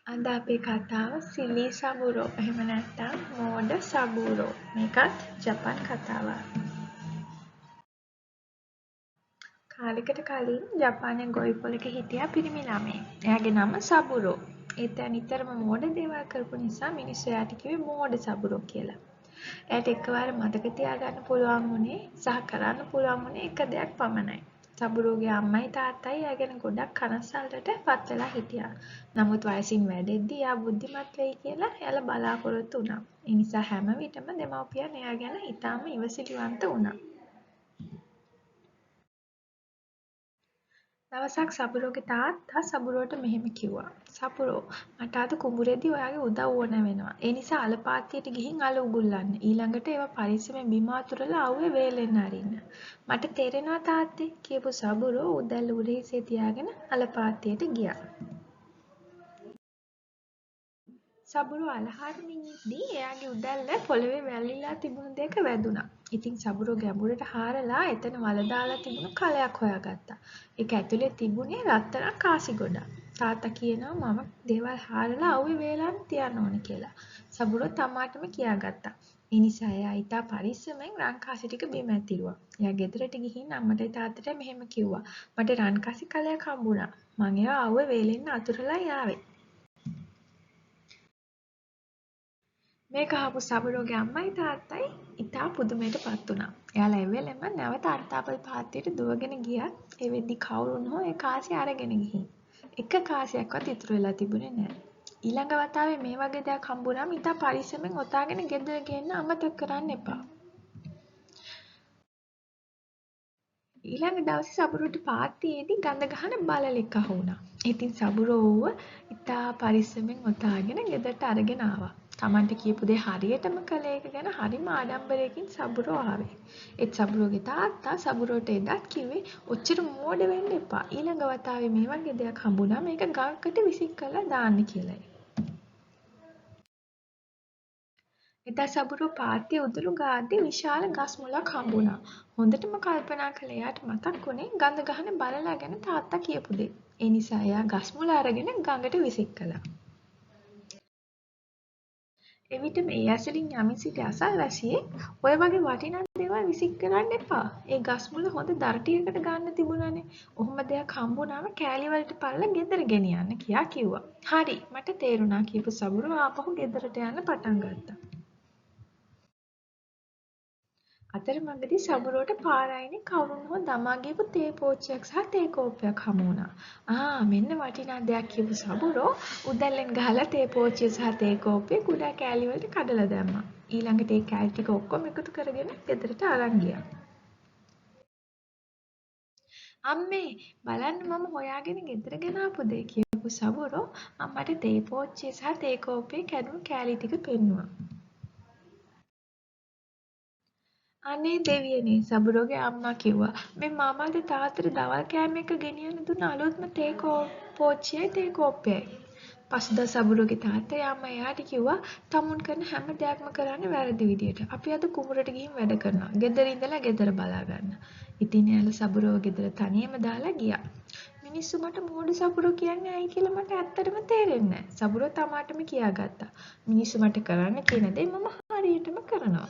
අද අපේ කතාව සිලී සබුරෝ එහෙම නැත්නම් මෝඩ සබුරෝ. මේකත් ජපන් කතාවක්. කාලෙකට කලින් ජපානයේ ගොවිපොළක හිටියා පිරිමි ළමයෙක්. එයාගේ නම සබුරෝ. ඒත් එයා නිතරම මෝඩ දේවල් කරපු නිසා මිනිස්සු එයාට කිව්වේ මෝඩ සබුරෝ කියලා. එයාට එකවර මතක තියාගන්න පුළුවන් වුණේ සහ කරන්න පුළුවන් වුණේ එක දෙයක් පමණයි. සබුරෝගේ අම්මයි තාත්තයි එයා ගැන ගොඩක් කනස්සල්ලට පත් වෙලා හිටියා. නමුත් වයසින් වැඩෙද්දී එයා බුද්ධිමත් වෙයි කියලා එයාලා බලාපොරොත්තු වුණා. ඒ නිසා හැම විටම දෙමව්පියන් එයා ගැන ඉතාම ඉවසිලිවන්ත වුණා. දවසක් සබුරෝගේ තාත්තා සබුරෝට මෙහෙම කිව්වා. සබුරෝ, මට අද කුඹුරේදී ඔයාගේ උදව් ඕන වෙනවා. ඒ නිසා අල පාත්තියට ගිහින් අල උගුල්ලන්න. ඊළඟට ඒවා පරිස්සමෙන් බිම අතුරලා අවුවේ වේලෙන්න අරින්න. මට තේරෙනවා තාත්තේ කියපු සබුරෝ උදැල්ල උරහිසේ තියාගෙන අල පාත්තියට ගියා. සබුරෝ අල හාරමින් ඉද්දී එයාගේ උදැල්ල පොළවේ වැලිලා තිබුණු දෙයක වැදුනා. ඉතින් සබුරෝ ගැඹුරට හාරලා එතන වල දාලා තිබුණු කලයක් හොයාගත්තා. ඒක ඇතුලේ තිබුණේ රත්තරන් කාසි ගොඩක්. තාත්තා කියනවා මම දේවල් හාරලා අවුවේ වේලන්න තියන්න ඕනේ කියලා. සබුරෝ තමාටම කියාගත්තා. ඒ නිසා එයා ඉතා පරිස්සමෙන් රන් කාසි ටික බිම ඇතිරුවා. එයා ගෙදරට ගිහින් අම්මටයි තාත්තටයි මෙහෙම කිව්වා. මට රන් කාසි කලයක් හම්බුණා. මං ඒවා අවුවේ වේලෙන්න අතුරලා ආවේ. මේක අහපු සබුරෝගේ අම්මයි තාත්තයි ඉතා පුදුමයට පත් වුණා. එයාලා එවෙලෙම නැවත අර්ථාපල් පාත්තියට දුවගෙන ගියත් ඒ වෙද්දි කවුරුන් හෝ ඒ කාසි අරගෙන ගිහින්. එක කාසියක්වත් ඉතුරු වෙලා තිබුණේ නෑ. ඊළඟ වතාවේ මේ වගේ දෙයක් හම්බුනාම ඉතා පරිස්සමෙන් ඔතාගෙන ගෙදර ගේන්න අමතක කරන්න එපා. ඊළඟ දවසේ සබුරුට පාත්තියේදී ගඳ ගහන බළලෙක් අහු වුණා. ඉතින් සබුරෝ ඌව ඉතා පරිස්සමෙන් ඔතාගෙන ගෙදරට අරගෙන ආවා. තමන්ට කියපු දේ හරියටම කළ එක ගැන හරිම ආඩම්බරයකින් සබුරෝ ආවේ. ඒත් සබුරෝගේ තාත්තා සබුරෝට එදත් කිව්වේ ඔච්චර මෝඩ වෙන්න එපා. ඊළඟ වතාවේ මේ වගේ දෙයක් හම්බුනාම ඒක ගඟකට විසික් කරලා දාන්න කියලායි. එදා සබුරෝ පාත්තිය උදුළු ගාද්දී විශාල ගස් මුලක් හම්බුණා. හොඳටම කල්පනා කළ එයාට මතක් වුණේ ගඳ ගහන බළලා ගැන තාත්තා කියපු දේ. ඒ නිසා එයා ගස් මුල අරගෙන ගඟට විසික් කළා. එවිට මේ ඇසලින් යමින් සිටි අසල්වැසියෙක් ඔය වගේ වටිනා දේවල් විසික් කරන්න එපා. ඒ ගස් මුල හොඳ දර ටිකකට ගන්න තිබුණානේ. ඔහොම දෙයක් හම්බුනාම කෑලි වලට පළලා ගෙදර ගෙනියන්න කියා කිව්වා. හරි, මට තේරුණා කියපු සබුරෝ ආපහු ගෙදරට යන්න පටන් ගත්තා. අතරමඟදී සබුරෝට පාර අයිනේ කවුරුන් හෝ දමා ගියපු තේ පෝච්චියක් සහ තේ කෝප්පයක් හමු වුණා. ආ, මෙන්න වටිනා දෙයක් කියපු සබුරෝ උදැල්ලෙන් ගහලා තේ පෝච්චිය සහ තේ කෝප්පය කුඩා කෑලි වලට කඩලා දැම්මා. ඊළඟට ඒ කෑලි ටික ඔක්කොම එකතු කරගෙන ගෙදරට අරන් ගියා. අම්මේ, බලන්න මම හොයාගෙන ගෙදර ගෙන ආපු දේ කියපු සබුරෝ අම්මට තේ පෝච්චිය සහ තේ කෝප්පේ කැඩුණු කෑලි ටික පෙන්නුවා. අනේ දෙවියනේ, සබුරෝගේ අම්මා කිව්වා. මේ මාමාගේ තාත්තට දවල් කෑම එක ගෙනියන්න දුන්න අලුත්ම තේ පෝච්චියයි තේ කෝප්පයයි. පසුදා සබුරෝගේ තාත්තයි අම්මා එයාට කිව්වා තමුන් කරන හැම දෙයක්ම කරන්නේ වැරදි විදියට. අපි අද කුඹුරට ගිහින් වැඩ කරනවා. ගෙදර ඉඳලා ගෙදර බලා ගන්න. ඉතින් එයාලා සබුරෝව ගෙදර තනියම දාලා ගියා. මිනිස්සු මට මෝඩ සබුරෝ කියන්නේ ඇයි කියලා මට ඇත්තටම තේරෙන්නේ නෑ. සබුරෝ තමාටම කියාගත්තා. මිනිස්සු මට කරන්න කියන දේ මම හරියටම කරනවා.